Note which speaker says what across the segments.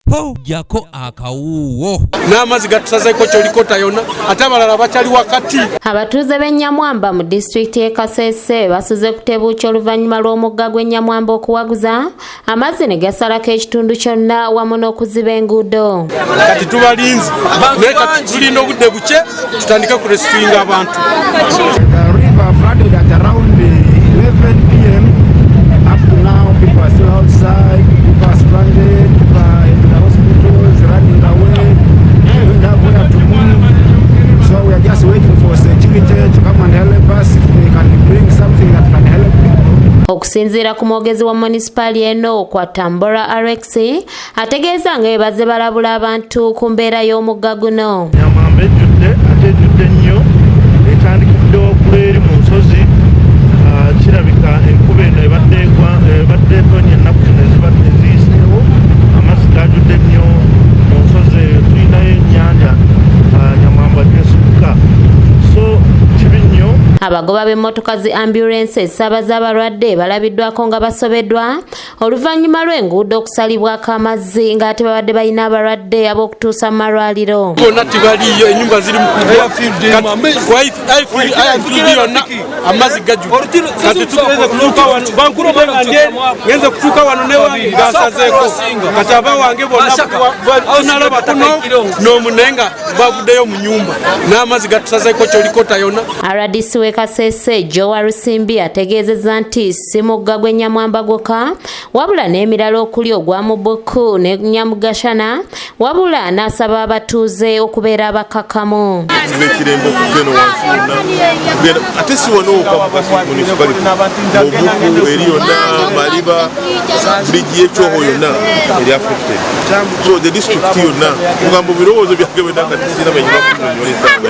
Speaker 1: Ho, jako akawuuwo.
Speaker 2: N'amazzi gatusazeeko kyolikota yonna, ate abalala bakyali wakati.
Speaker 3: Abatuuze b'e Nyamwamba mu disitulikiti y'e Kasese basuze kutebuukya oluvannyuma lw'omugga gw'e Nyamwamba okuwaguza amazzi ne gasalako ekitundu kyonna wamu n'okuziba enguudo.
Speaker 2: Kati tubalinze, naye kati tulina obudde bukye tutandike ku rescuinga abantu.
Speaker 4: The river flooded at around 11 p.m. Up to now, people are still outside, people are stranded, people are in the hospitals, running away. We don't have where to move. So we are just waiting for security to come and help us if they can bring something that can help people.
Speaker 3: Okusinziira ku mwogezi wa munisipaali eno kwa Tambora Alex, ategeeza nga bwe bazze balabula abantu ku mbeera y'omugga guno.
Speaker 5: Nyamwamba ejjudde, ate ejjudde nnyo, etandikidde waggulu eri mu nsozi. Kirabika enkuba eno ebadde ebadde etonya ennaku zino ezibadde eziyiseewo, amazzi gajjudde nnyo mu nsozi eyo. Tulinayo ennyanja Nyamwamba gyesukka, so kibi nnyo.
Speaker 3: Abagoba b'emmotoka zi ambulensi ezisaabaza abalwadde balabiddwako nga basobeddwa oluvannyuma lw'enguudo okusalibwako amazzi, ng'ate babadde balina abalwadde ab'okutuusa mu malwaliro.
Speaker 2: Bonna tebaliiyo, ennyumba ziri mu airfield yonna amazzi gajjudde. Kati tugenze kutuuka wano, bankubidde nga ndi ngenze kutuuka wano newange gansazeeko. Kati abawange bonna tunalaba kuno n'omu, naye nga bavuddeyo mu nyumba n'amazzi gatusazeeko kyolikota yonna.
Speaker 3: RDC w'e Kasese Joe Rusimbi ategeezezza nti si mugga gw'e Nyamwamba gwokka, wabula n'emirala okuli ogwa Mubuku ne Nyamugashana, wabula n'asaba abatuuze okubeera abakakamu.
Speaker 6: Kiva ekirembe okuva eno wansi yonna kugenda, ate si wano wokka mu Kasese Municipality, Mubuku eri yonna, Maliba, bridge y'ekyoho yonna eri affected. So the district yonna, kugamba birowoozo byange byonna kati sirina byenyina kunyonyola ensonga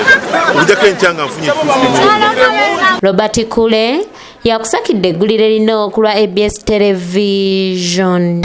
Speaker 6: okujjako enkya nga nfunye ekituufu kyemulowooza.
Speaker 3: Robert Kule yakusakidde eggulire lino ku lwa ABS Television.